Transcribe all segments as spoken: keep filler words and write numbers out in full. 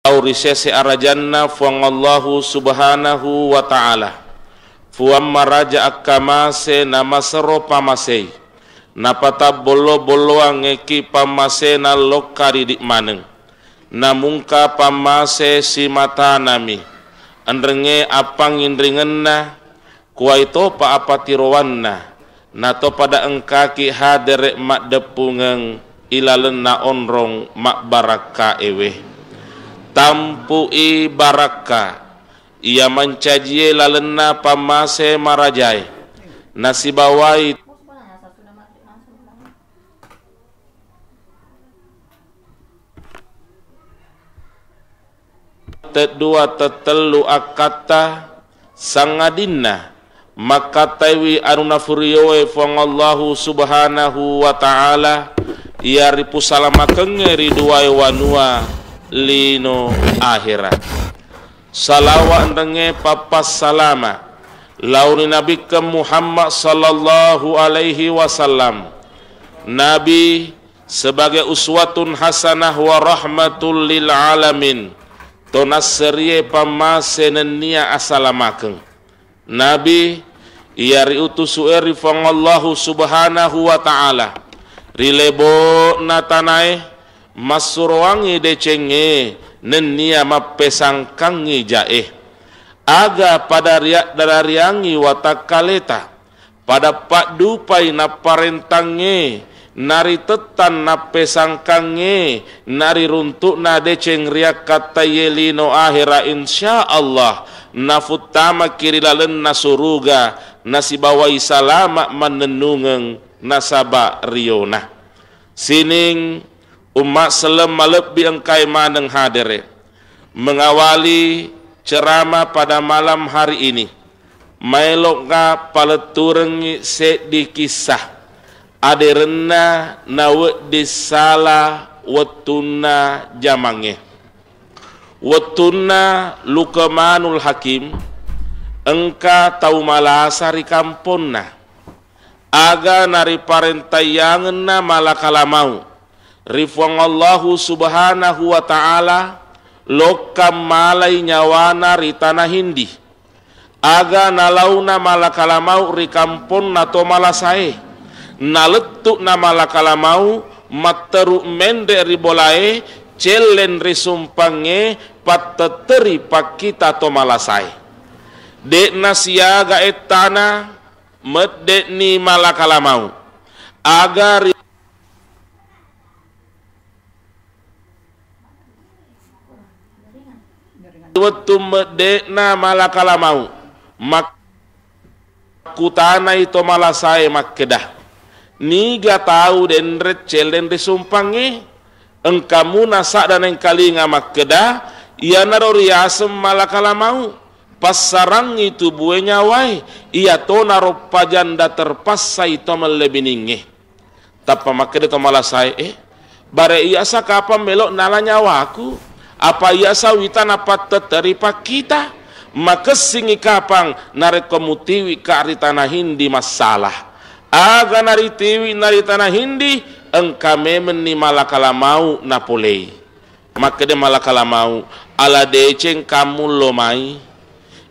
Au ri sese arajanna Fuang Allahu Subhanahu wa Ta'ala, Fuang maraja akkamase na masero pamasei, napatabbollo-bolloangngeki pammasena lokka ridi maneng. Namungka pammase simatanami, enrengnge appanginringenna, kuwaitopa apatirowanna, natopada engkaki hadere maddeppungeng ilalenna onrong mabbarakkaewe. Tampui barakka iya mancajie lalenna pammase marajae, nasibawai teddua tettellu akkatta, sangadinna makkattaiwi anu nafurioe Fuang Allahu Subhanahu wa Ta'ala, iya ripusalamakengngé ri duwaé wanua lino ahéra. Salawa enrengngé pappassalama lao ri Nabikkeng Muhammad sallallahu alaihi wasallam. Nabi sebagai uswatun hasanah wa rahmatul lil alamin, to nasserie pammase nennia asalamakeng. Nabi iya riutusu'é ri Fuang Allahu Subhanahu wa Ta'ala ri lebo'na tanaé, massuroangngi décéngngé nennia mappésangkangngi jaé. Aga pada riaddarariangngi watakkaléta, pada paddupai napparéntangngé, naritettang nappésangkangnge, nariruntu'na décéng riakkattaié lino ahéra, insya Allah nafuttamaki ri lalenna suruga nasibawai salama mannennungeng nasaba riona. Sining umma selleng malebbi engkaé maneng hadere. Mengawali ceramah pada malam hari ini, maélo'ga paletturengngi séddi kissa adérenna nawedding sala wettunna jamangngé. Wettunna Luqmanul Hakim, engka tau malasa ri kamponna. Aga nariparéntaiyangenna malakala mau ri Fuang Allahu Subhanahu wa Ta'ala, lokka malai nyawana ri tana Hindi. Aga nalauna malakala mau ri kamponna to malasaé, nalettu'na malakala mau matteru ménré ri bolaé, célleng ri sumpangngé, pattetteri pakkita to malasaé. Dé'na siaga ettana, medde'ni malakala mau. Aga ri wettu medde'na malakala mau, makkutanai to malasaé makkeda, "Niga tau dénré célleng ri sumpangngé?" Engka muna sadda naéngkalinga makkeda, iyanaro riaseng malakala mau. Passarangngi tubué nyawaé, iyatonaro pajanda terpassai to melle biningngé. Tappa makkeda to malasaé, "Eh, bare iyasa kapang mélo nala nyawaku? Apa iyasa wita napattetteri pakkita? Makessingngi kapang narékko mutiwika ri tana Hindi massala. Aga naritiwina ri tana Hindi, engka mémenni malakala mau napoléi." Makkeda malakala mau, "Ala décéng kammullo mai.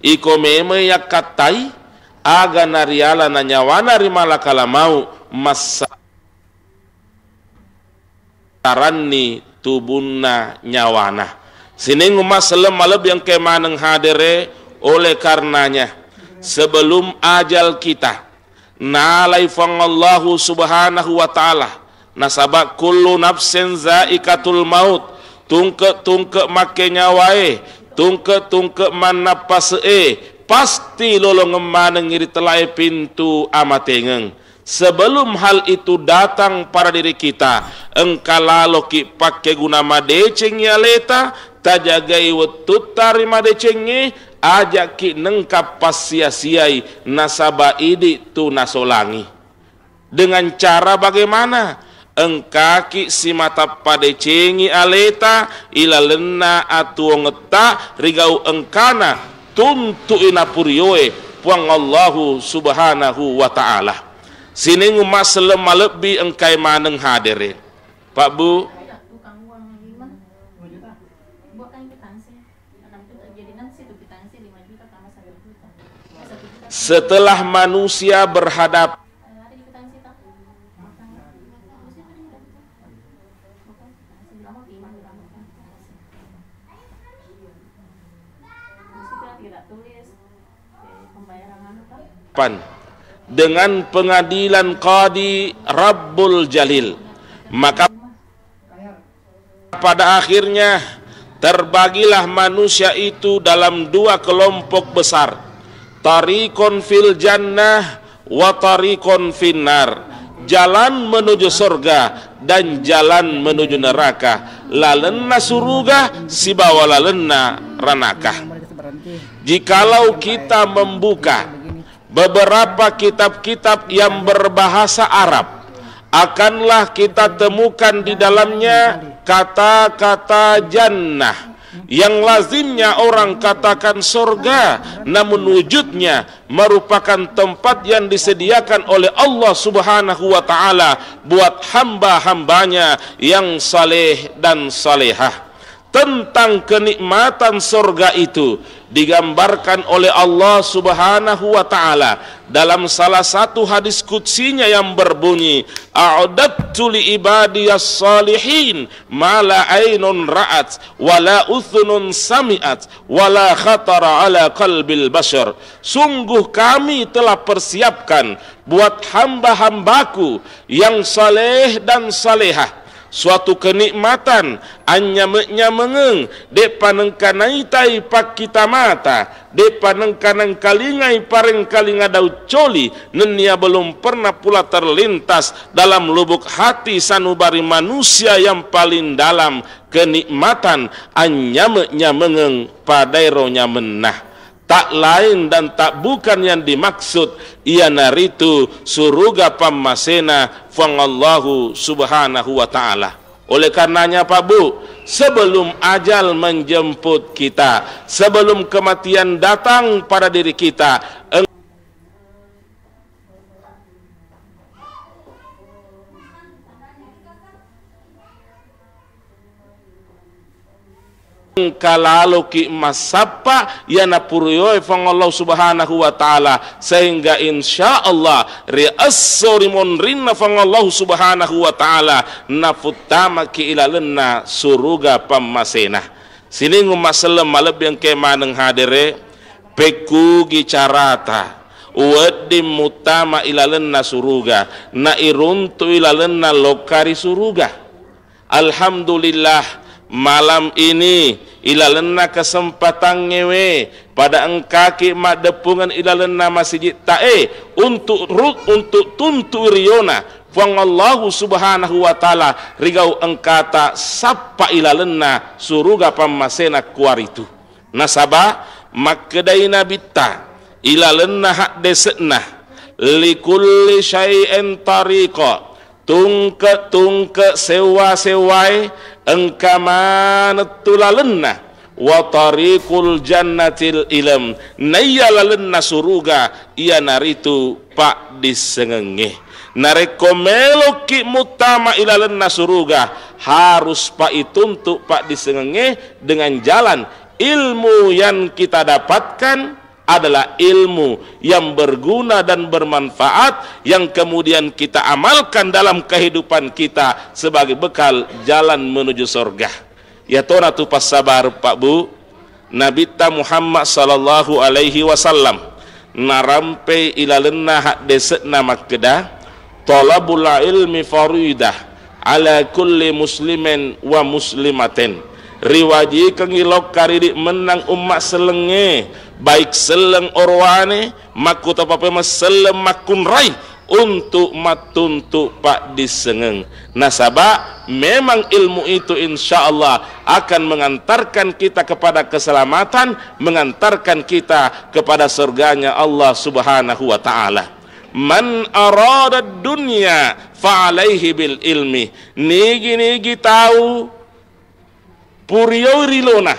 Iko mémeng yakkattai." Aga narialana nyawana ri malakala mau, massaranni tubunna nyawana. Sining umma selleng malebbi engkaé maneng hadere, oleh karenanya, sebelum ajal kita nalai Fuang Allahu Subhanahu wa Ta'ala. Nasaba kullu nafsin zaikatul maut, tungke-tungke makkenyawaé, tungke-tungke mannappase'é, pasti lolongeng manengngi ri telaé pintu amaténgeng. Sebelum hal itu datang pada diri kita, engka laloki pakkeguna madécéngngi aléta, tajagai wettutta ri madécéngngé, ajakki nengka passia-siai nasaba idi tu nasolangi. Dengan cara bagaimana? Engkaki simata padécéngi aléta ilalenna atuwongetta rigau engkana tuntu'i napurioé Puang Allahu Subhanahu wa Ta'ala. Sining umma selleng malebbi engkaé maneng hadere. Pak Bu, Setelah manusia berhadapan dengan pengadilan Qadi Rabbul Jalil, maka pada akhirnya, terbagilah manusia itu dalam dua kelompok besar, tariqun fil jannah wa tariqun finnar, jalan menuju surga dan jalan menuju neraka, lalenna suruga sibawa lalenna ranaka. Jikalau kita membuka beberapa kitab-kitab yang berbahasa Arab, akanlah kita temukan di dalamnya kata-kata jannah yang lazimnya orang katakan surga, namun wujudnya merupakan tempat yang disediakan oleh Allah Subhanahu wa Ta'ala buat hamba-hambanya yang saleh dan salehah. Tentang kenikmatan surga itu digambarkan oleh Allah Subhanahu wa Ta'ala dalam salah satu hadis qudsinya yang berbunyi, "A'dadtu li ibadiyas salihin ma la ainun ra'at, wa la udzunun sami'at, wa la khatara ala qalbil bashar." Sungguh kami telah persiapkan buat hamba-hambaku yang saleh dan salehah suatu kenikmatan, anynyame-nyamengeng, de'pa nengka naitai pakkita mata, de'pa nengka nengkalingai parengkalinga dauccoli, nennia belum pernah pula terlintas dalam lubuk hati sanubari manusia yang paling dalam kenikmatan anynyame-nyamengeng padaero nyamenna. Tak lain dan tak bukan yang dimaksud, iyanaritu suruga pammasena Fuang Allahu Subhanahu wa Ta'ala. Oleh karenanya, Pak Bu, sebelum ajal menjemput kita, sebelum kematian datang pada diri kita, engka laloki massappa iya napurioe Fuang Allah Subhanahu wa Ta'ala, sehingga insya Allah ri esso ri monrinna Fuang Allah Subhanahu wa Ta'ala, nafuttamaki ilalenna suruga pammasena. Sining umma selleng malebbi engkae maneng hadere, pekkugi carata wedding muttama ilalenna suruga, nairuntu ilalenna lokka ri suruga. Alhamdulillah, malam ini ilalenna kesempatangngewe pada engkaki maddeppungeng ilalenna masijitta e untuk ru-, untuk tuntu riona Fuang Allahu Subhanahu wa Ta'ala rigau engkata sappa ilalenna suruga pammasena kuaritu. Nasaba makkedai Nabitta ilalenna haddese'na, "Likulli syai'in tariqa." Tungke-tungke sewwa-sewwae engka manettu lalenna. Wa tariqul jannatil ilm, naiya lalenna suruga iyanaritu paddissengengnge. Narekko meloki muttama ilalenna suruga, harus pa ituntu paddissengengnge dengan jalan ilmu yang kita dapatkan adalah ilmu yang berguna dan bermanfaat yang kemudian kita amalkan dalam kehidupan kita sebagai bekal jalan menuju surga. Yatona tu passabar, Pak Bu, Nabitta Muhammad sallallahu alaihi wasallam narampei ilalenna haddese'na makkeda, "Talabul ilmi faridah ala kulli muslimin wa muslimatin." Riwajikengngi lokka ridi mennang umma sellengnge, baik selleng orowane, makkutopapemeng selleng makkunrai untuk mattuntu paddissengeng. Nasaba memang ilmu itu insya Allah akan mengantarkan kita kepada keselamatan, mengantarkan kita kepada surganya Allah Subhanahu wa Ta'ala. "Man arada dunya fa alaihi bil ilmi." Nigi-nigi tau purioi rilona,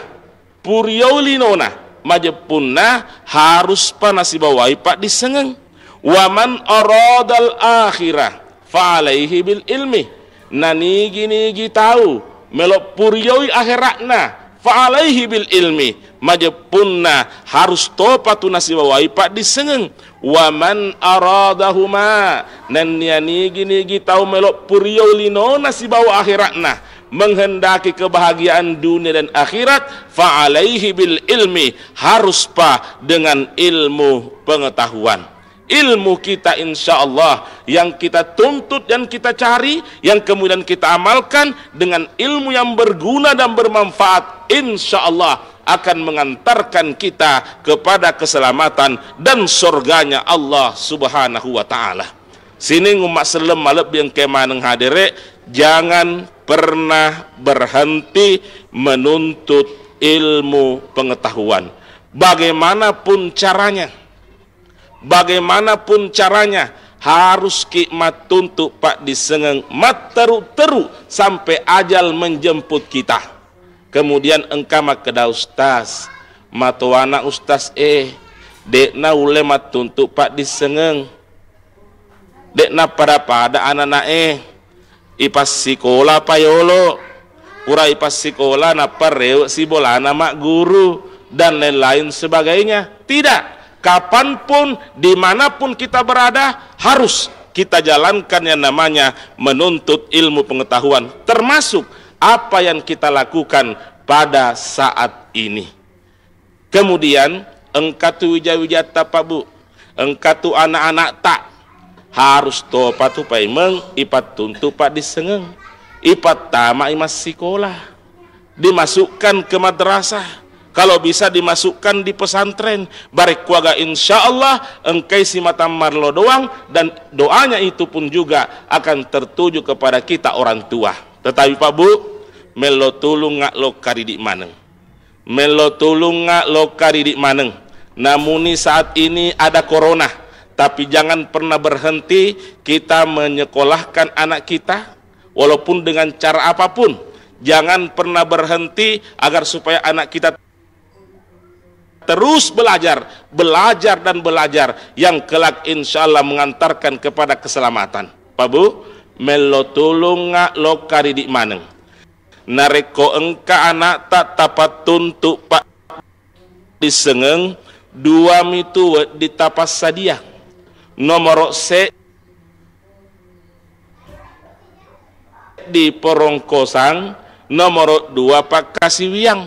purioi linona, majeppunna harus pa nasibawai paddissengeng. "Wa man aradal akhirah fa alaihi bil ilmi." Nanigi-nigi tau melo purioi akhera'na, Fa alaihi bil ilmi, majeppunna harus topa tu nasibawai paddissengeng. Wa man aradahuma, nennia nigi-nigi tau melo puriau linona sibawa akhiratna, menghendaki kebahagiaan dunia dan akhirat, fa alaihi bil ilmi, haruspa dengan ilmu pengetahuan. Ilmu kita, insya Allah, yang kita tuntut dan kita cari, yang kemudian kita amalkan dengan ilmu yang berguna dan bermanfaat, insya Allah akan mengantarkan kita kepada keselamatan dan surganya Allah Subhanahu wa Ta'ala. Sining umma selleng malebbi engke maneng hadere, jangan pernah berhenti menuntut ilmu pengetahuan. Bagaimanapun caranya, bagaimanapun caranya, haruski mattuntu paddissengeng matteru-teru sampai ajal menjemput kita. Kemudian engka makkeda, "Ustaz, matowana Ustaz e, de'na ulle mattuntu paddissengeng. De'na pada-pada anana'e, ipassikola pa yolo, pura ipassikola nappa rewe' sibolana magguru, dan lain-lain sebagainya." Tidak. Kapanpun, dimanapun kita berada, harus kita jalankan yang namanya menuntut ilmu pengetahuan, termasuk apa yang kita lakukan pada saat ini. Kemudian, engka tu wija-wijatta, Pak Bu, engka tu anak-anakta, harus topa tu paimeng ipattuntu paddissengeng, ipattamai massikola, dimasukkan ke madrasah, kalau bisa dimasukkan di pesantren. Barekkuaga, insya Allah, engkai simata marlo doang, dan doanya itu pun juga akan tertuju kepada kita orang tua. Tetapi, Pak Bu, mello tulungnga lokka ridi maneng. Mello tulungnga lokka ridi maneng. Namuni saat ini ada corona, tapi jangan pernah berhenti kita menyekolahkan anak kita, walaupun dengan cara apapun. Jangan pernah berhenti agar supaya anak kita terus belajar, belajar dan belajar, yang kelak insya Allah mengantarkan kepada keselamatan. Pak Bu, mello tulungnga lokka ridi maneng. Narekko engka anakta tapattuntu paddissengeng, dua mitu wedding tapassadia. Nomoro se-, di porongkosang, nomoro dua pakkasiwiang.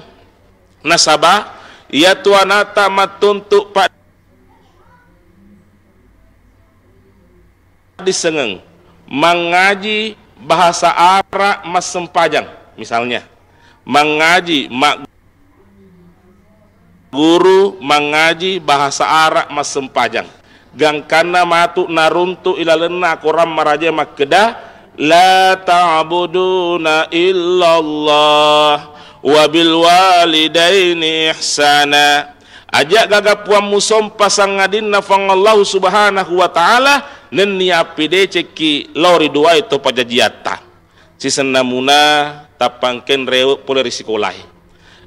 Nasaba, iyatu anakta mattuntu paddissengeng, mangaji bahasa Arab massempajang, misalnya, mangaji ma-, guru mangaji bahasa Arab massempajang. Gangkanna matu naruntu ilalenna akorang maraja makkeda, "La ta'buduna illallah wa bil walidaini ihsana." Aja gaga puang musompa sangadinna Puang Allahu Subhanahu wa Ta'ala, nennia appidecekki lao ri duae to pajajiatta. Sisenna muna tappa engkae rewe' pole ri sikolae.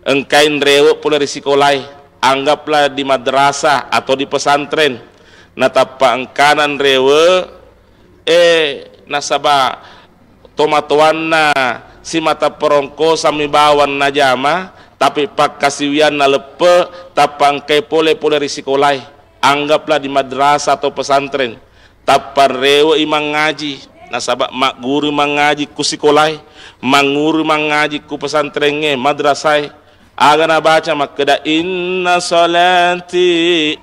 Engkae rewe' pole ri sikolae, anggaplah di madrasah atau di pesantren. Natappa engkana rewe', eh, nasaba tomatoanna simata perongkosang mi bawang najama, tapi pakkasiwianna leppe', tappa engkae pole-pole ri sikolae. Anggaplah di madrasah atau pesantren. Tappa rewe'i mangngaji, nasaba magguru mangngaji ku sikolae, manguru mangngaji ku pesantrengnge, madrasae. Aga nabaca makkeda, "Inna salati,"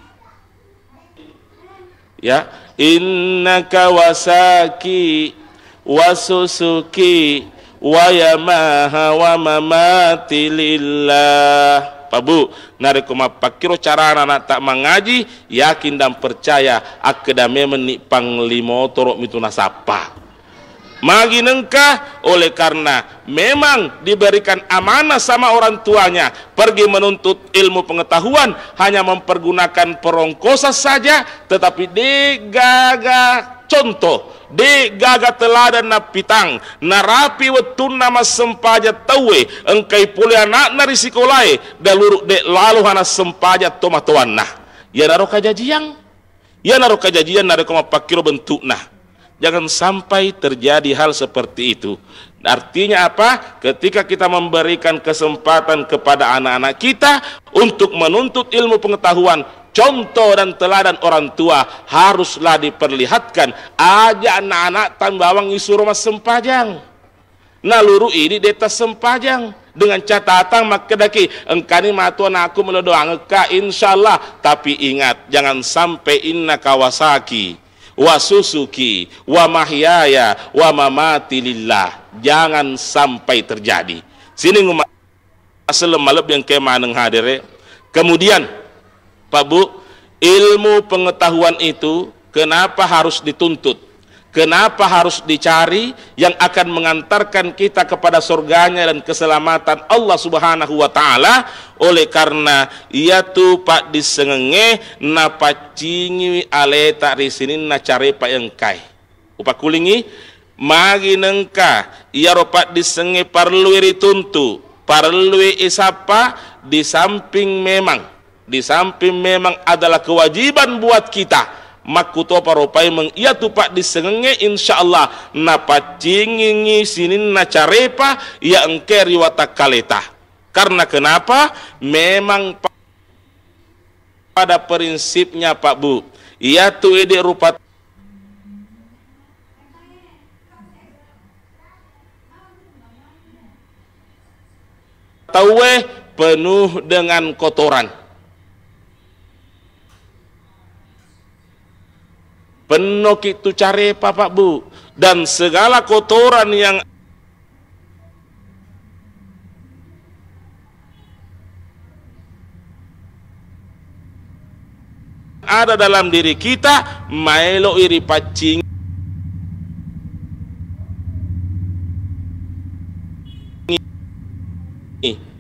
ya, "innaka wasaki wasusuki wa yamaha wa mamati lillah." Pak Bu, narekko mappakkiro carana anakta mangngaji, yakin dan percaya, akkeda memenni panglimotoro mitu nasappa. Magi nengka? Oleh karena memang diberikan amanah sama orang tuanya, pergi menuntut ilmu pengetahuan, hanya mempergunakan perongkosan saja, tetapi de'gaga contoh, de'gaga teladan nappitang, narapi wettunna massempajang tauwe, engkai pole anakna ri sikolae, daluru de' lalo hana sempajang tomatoanna. Iyanaro kajajiang. Iyanaro kajajiang narekko mappakkiro bentukna. Jangan sampai terjadi hal seperti itu. Artinya apa? Ketika kita memberikan kesempatan kepada anak-anak kita untuk menuntut ilmu pengetahuan, contoh dan teladan orang tua haruslah diperlihatkan. Aja anak-anak tambawang isuro massempajang. Naluru idi deta sempajang dengan catatan makkedaki, engkani matu anakku melo doangekka, insyaallah. Tapi ingat, jangan sampai inna Kawasaki, wa Suzuki, wa mahyaya, wa mamati lillah. Jangan sampai terjadi. Sining umat selleng malebbi engkae maneng hadere. Kemudian, Pak Bu, ilmu pengetahuan itu kenapa harus dituntut? Kenapa harus dicari yang akan mengantarkan kita kepada surganya dan keselamatan Allah Subhanahu wa Ta'ala? Oleh karena iyatu paddissengengnge napaccingiwi aleta ri sininna carepa engkae. Upakkulingi, magi nengka iyaro paddissengnge parellui rituntu, parellui isappa, di samping memang, di samping memang adalah kewajiban buat kita, makkutopa ropaimeng iyatu paddissengengnge, insyaallah napaccingingi sininna carepa iya engkae ri watakkaleta. Karena kenapa? Memang pa-, pada prinsipnya, Pak Bu, iyatu idi rupa tauwe penuh dengan kotoran. Pennoki tu carepa, Pak Bu, dan segala kotoran yang ada dalam diri kita, maeloi ripaccingi,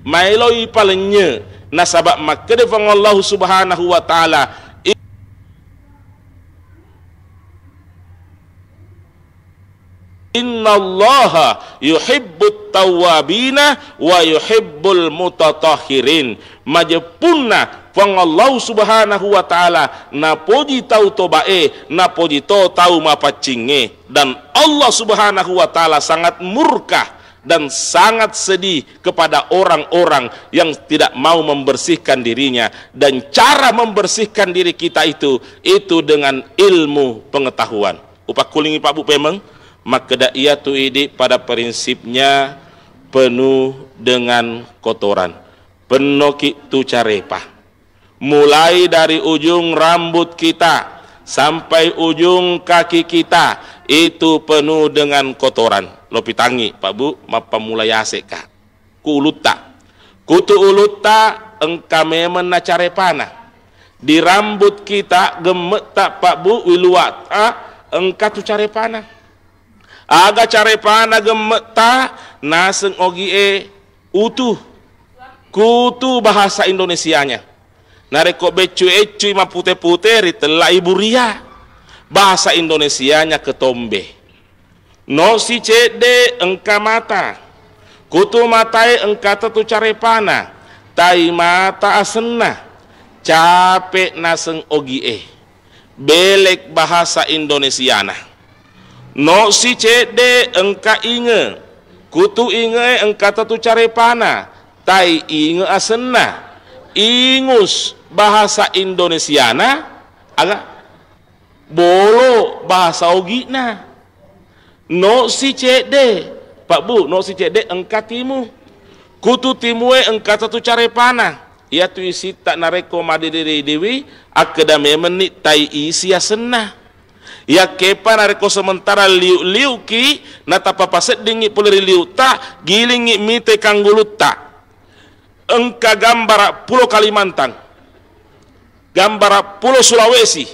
maeloi palennye. Nasaba makkeda Puang Allahu Subhanahu wa Ta'ala, Innallaha yuhibbut tawwabina wa yuhibbul mutatahhirin. Majeppunna Puang Allahu Subhanahu wa Ta'ala napoji tau tobae, napoji to tau mapaccingnge. Dan Allah Subhanahu wa Ta'ala sangat murka dan sangat sedih kepada orang-orang yang tidak mau membersihkan dirinya. Dan cara membersihkan diri kita itu, itu dengan ilmu pengetahuan. Upakkulingi, Pak Bu, pemeng, makkeda iyatu idi pada prinsipnya penuh dengan kotoran. Pennoki tu carepa. Mulai dari ujung rambut kita sampai ujung kaki kita, itu penuh dengan kotoran. Lo pitangi, Pak Bu, mappammula yase ka. Ku ulutta. Kutu ulutta engka memeng na carepana. Di rambut kita, gemme'ta, Pak Bu, wiluata, engka tu carepana. Aga carepana gemme'ta? Naseng ogie utu. Kutu bahasa Indonesianya. Narekko beccu-eccui mapute-pute, ritellai buria. Bahasa Indonesianya ketombe. No si cedde engka mata. Kutu matae engkata tu carepana. Tai mata asenna. Cape naseng ogie. Belek bahasa Indonesiana. No si cedde engka inge. Kutu inge engkata tu carepana. Tai inge asenna. Ingus bahasa Indonesiana. Aga bolo bahasa ogi'na. No si cedde, Pak Bu, no si cedde engka timu. Kutu timue engkata tu carepana. Iyatu isitta narekko maddidiwi-diwi, akkeda memenni tai isi asenna. Yakkepa narekko sementara liu-liuki, natappa paseddingngi pole ri liuta, gilingngi mite kanggulutta. Engka gambara Pulo Kalimantan, gambara Pulo Sulawesi,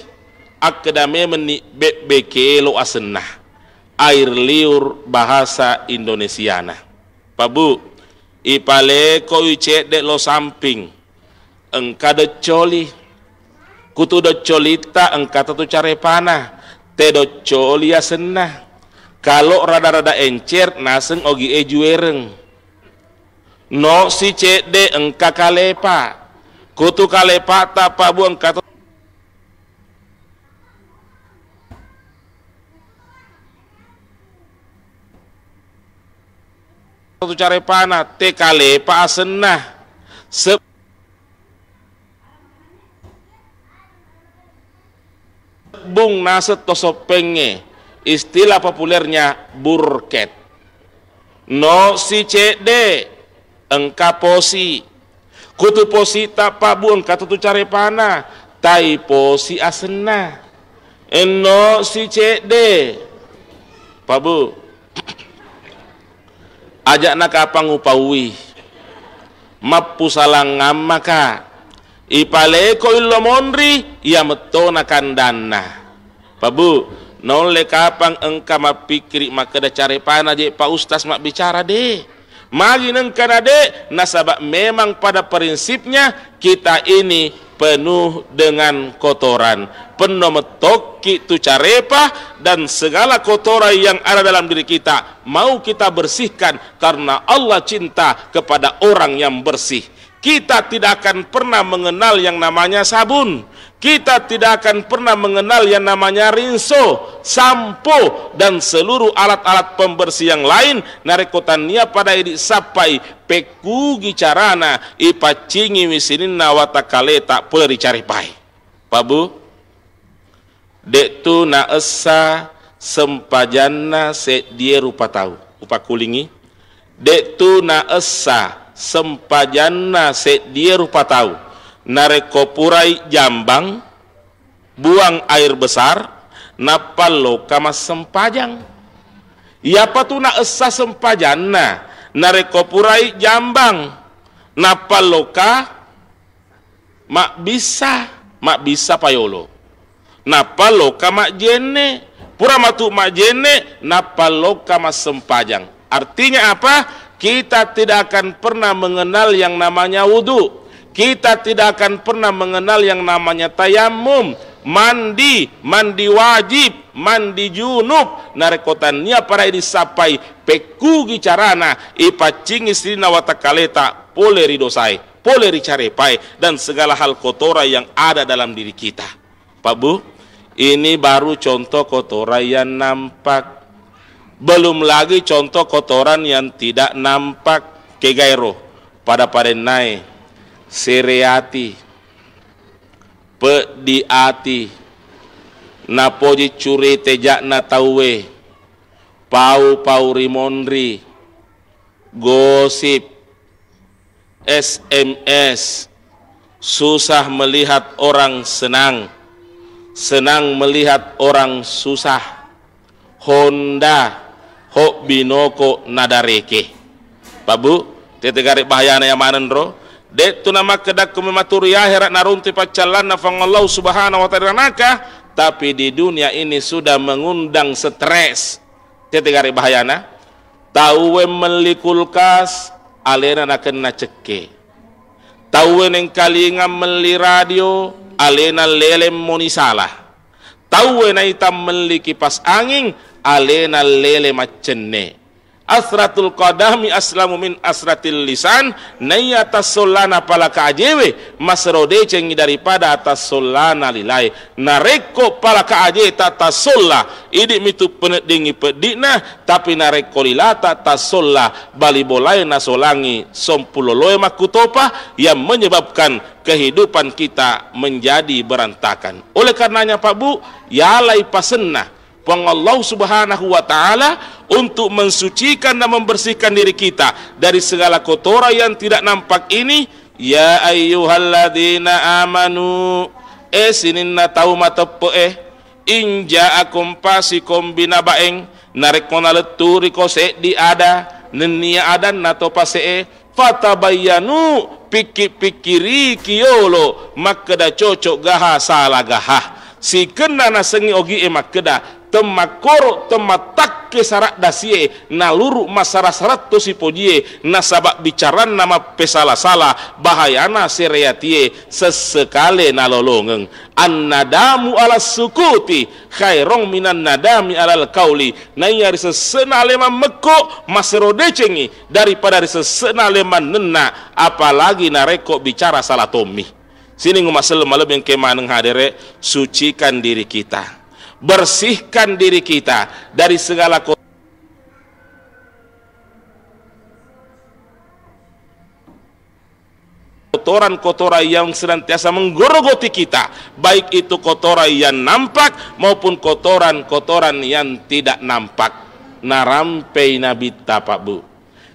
akkeda memenni bebbe kelo asenna, air liur bahasa Indonesiana. Pak Bu, ipalekoi cedde lo samping, engka doccoli. Kutu doccolitta engkata tu carepana, te doccoli asenna. Kalo rada-rada encer naseng ogie juereng. No si cedde engka kalepa. Kutu kalepata, Pak Bu, engka to. tu carepana, tekalepa asenna. Se- Bung naseng to soppengnge, istilah populernya burket. No si cedde, engka posi. Kutu posi ta Pak Bu, engka tu tu carepana, tai posi asenna. Enno si cedde. Pak Bu, aja'na kapang upaui. Mappusalangngammaka. Ipaleko illo monri, iya mettona kandanna. Pak Bu, naulle kapang engka mappikkiri makkeda carepana je Pak Ustaz mabbicara de. Magi nengkana de, nasaba memang pada prinsipnya kita ini penuh dengan kotoran. Penno mettokki tu carepa dan segala kotoran yang ada dalam diri kita mau kita bersihkan karena Allah cinta kepada orang yang bersih. Kita tidak akan pernah mengenal yang namanya sabun. Kita tidak akan pernah mengenal yang namanya rinso, sampo, dan seluruh alat-alat pembersih yang lain. Narekko tania pada idi sappai, pekkugi carana ipaccingiwi sininna watakaleta pole ricarepai. Pak Bu, de'tu naessa sempajanna seddie rupa tau. Upakkulingi, de'tu naessa sempajanna seddie rupa tau. Narekko purai jambang, buang air besar, nappa loka massempajang. Iyapa tu naessa sempajanna, narekko purai jambang, nappa loka mabbissa, mabbissa payolo. Nappa loka majjenne. Pura matu majjenne, nappa loka massempajang. Artinya apa? Kita tidak akan pernah mengenal yang namanya wudu. Kita tidak akan pernah mengenal yang namanya tayammum, mandi, mandi wajib, mandi junub. Narekko tania pada disappai, pekkugi carana ipaccingi sininna watakaleta pole ri dosae, pole ri carepae, dan segala hal kotoran yang ada dalam diri kita. Pak Bu, ini baru contoh kotoran yang nampak. Belum lagi contoh kotoran yang tidak nampak. Kegaero, pada-padennae, sere ati, peddi ati, napoji curi teja'na tauwe, pau-pau rimonri, gosip, S M S, susah melihat orang senang, senang melihat orang susah. Honda, hobbi noko nadareke. Pak Bu, tete gare bahayana ya manenro. De'tu namakkedakku mematuri akhirat naruntu paccallanna Puang Allah Subhanahu wa Ta'ala naka, tapi di dunia ini sudah mengundang stres. Tete gare bahayana. Tauwe melli kulkas, alena nakenna cekke. Tauwe nengkalinga melli radio, alena lele moni sala. Tauwe naita melli kipas angin, alena lele maccenne. Asratul qadami aslamu min asratil lisan, naiya tassollana palaka ajewe, masero decengngi daripada tassollana lilae. Narekko palaka ajeta tassolla, idi mitu peneddingngi peddi'na, tapi narekko lilata tassolla, bali bolae nasolangi sompu loloe makkutopa yang menyebabkan kehidupan kita menjadi berantakan. Oleh karenanya, Pak Bu, yalai pasenna Puang Allah Subhanahu wa Ta'ala untuk mensucikan dan membersihkan diri kita dari segala kotoran yang tidak nampak ini. Ya ayyuhalladzina amanu, eh sininna tau mateppe'e, in ja'akum fasiqun binaba'in, narekko naletturiko seddi ada, nennia adanna to pase'e, fatabayyanu, pikki-pikkiriki yolo makkeda cocok gaha sala gaha. Sikenna nasengngi ogi'e makkeda temmakkoro temmattakke sara'dasie naluru massara-saratto sipojie nasaba bicaranna mappesala-sala bahayana sereatie sessekale nalolongeng. Annadamu ala sukuti khairong minan nadami alal kauli. Naiya ri sesse'na ale mammekko, masero decengngi daripada ri sesse'na ale mannenna, apalagi narekko bicara sala tommi. Sining umasselleng malebbi engke maneng hadere, sucikan diri kita. Bersihkan diri kita dari segala ko- kotoran-kotoran yang senantiasa menggorogoti kita, baik itu kotoran yang nampak maupun kotoran-kotoran yang tidak nampak. Narampei Nabitta, Pak Bu,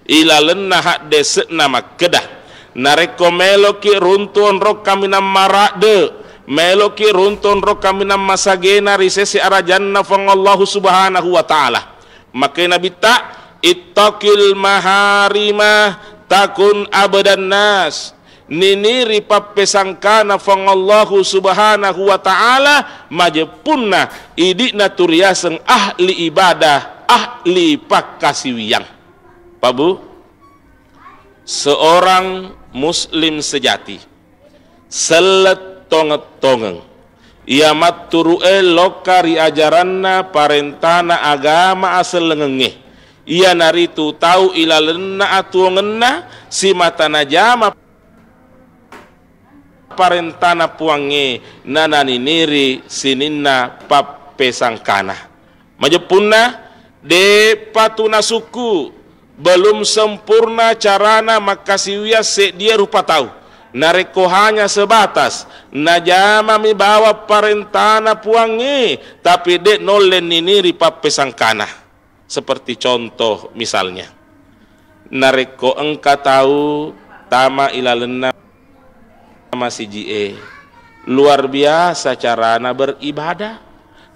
ilalenna haddese'na makkeda, narekko meloki runtu onrong kaminang maradde, meloki runtu onrong kaminang masagena ri sese arajanna Puang Allahu Subhanahu wa Ta'ala, makkeda Nabitta, "Ittaqil maharima takun abadan nas." Niniri pappesangkana Puang Allahu Subhanahu wa Ta'ala, majeppunna idi'na tu riaseng ahli ibadah, ahli pakkasiwiang. Pak Bu, seorang muslim sejati, sellet tongeng-tongeng, iya matturu'e lokka ri ajaranna parentana agama asellengengnge, iyanaritu tau ilalenna atuwongenna simata najama parentana Puangnge nananiniri sininna pappesangkana. Majeppunna, de'pa tu nasukku, belum sempurna carana makkasiwiang seddié rupa tau. Narekko hanya sebatas najamami bawang parentana Puangnge, tapi dé' nolle niniri pappesangkana. Seperti contoh misalnya, narekko engka tau tama ilalenna masiji'é, luar biasa carana beribadah.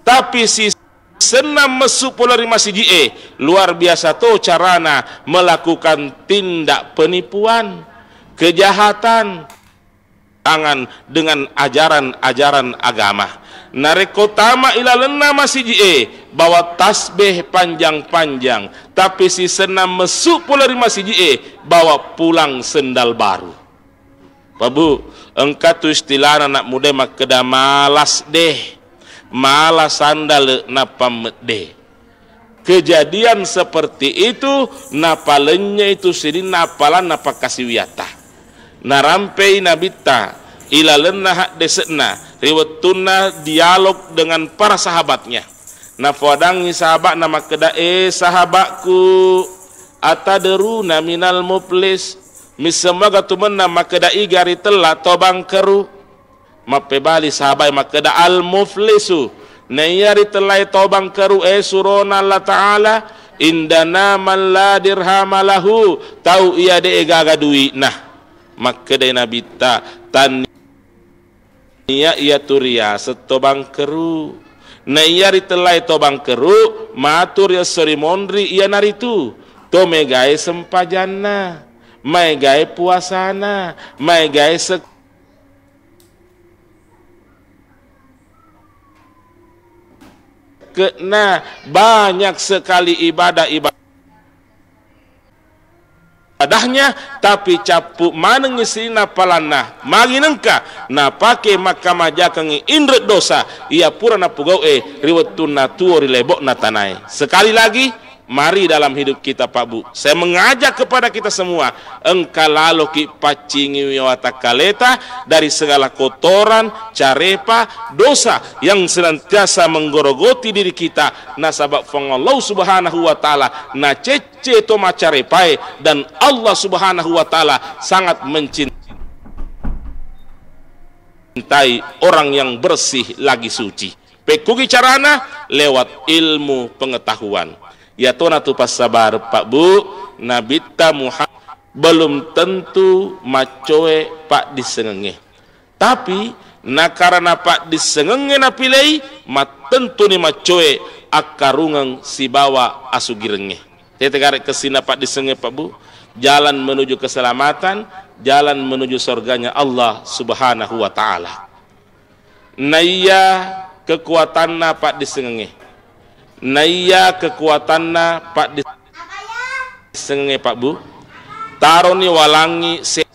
Tapi sisenna messu pole ri masiji'é, luar biasa to carana melakukan tindak penipuan, kejahatan, tangan dengan ajaran-ajaran agama. Narekko tama ilalenna masiji'é, bawa tasbih panjang-panjang, tapi sisenna messu pole ri masiji'é, bawa pulang sendal baru. Pak Bu, engka tu istilana anak muda makkeda, "Malas deh, malas sandal nappa medde." Kejadian seperti itu napalennyei tu sininna appalanna pakkasiwiatta. Narampei Nabitta ilalenna haddese'na ri wettunna dialog dengan para sahabatnya. Napoadangngi sahaba'na makkeda, "Eh, sahaba'ku, atadruna minal muflis?" Misseng muaga tu mennang makkeda iga ritella to bangkeru? Mappebali sahabae makkeda, "Al-muflisu, naiya ritellae to bangkeru, eh, surona Allah Ta'ala, indana man la dirhama lahu, tau iya de'e gaga dui'na." Makkedai Nabitta, "Tannia iya tu riaseng to bangkeru. Naiya ritellae to bangkeru, matu ri esso ri monri, iyanaritu to megae sempajanna, maegae puasana, maegae sek-, ke'na banyak sekali ibadah-ibadah ibadahnya, tapi cappu manengngi sininna appalanna, magi nengka napake makkamajakengngi inre' dosa iya pura napogau'e ri wettunna tuo ri lebo'na tanae." Sekali lagi, mari dalam hidup kita, Pak Bu, saya mengajak kepada kita semua, engka laloki paccingiwi watakkaleta dari segala kotoran, carepa, dosa yang senantiasa menggorogoti diri kita, nasaba Puang Allah Subhanahu wa Ta'ala nacecce to macarepae, dan Allah Subhanahu wa Ta'ala sangat mencintai orang yang bersih lagi suci. Pekkugi carana? Lewat ilmu pengetahuan. Yatona tu passabar, Pak Bu, Nabitta Muhammad belum tentu maccoe paddissengengnge. Tapi nakarana paddissengengnge napilei, mattentuni maccoe akkarungeng sibawa asugirengnge. Tete gare kessina paddissengengnge, Pak Bu, jalan menuju keselamatan, jalan menuju surganya Allah Subhanahu wa Ta'ala. Naiya kekuatanna paddissengengnge. Naiya kekuatanna paddissengengnge, Pak Bu. Taroni walangngi se-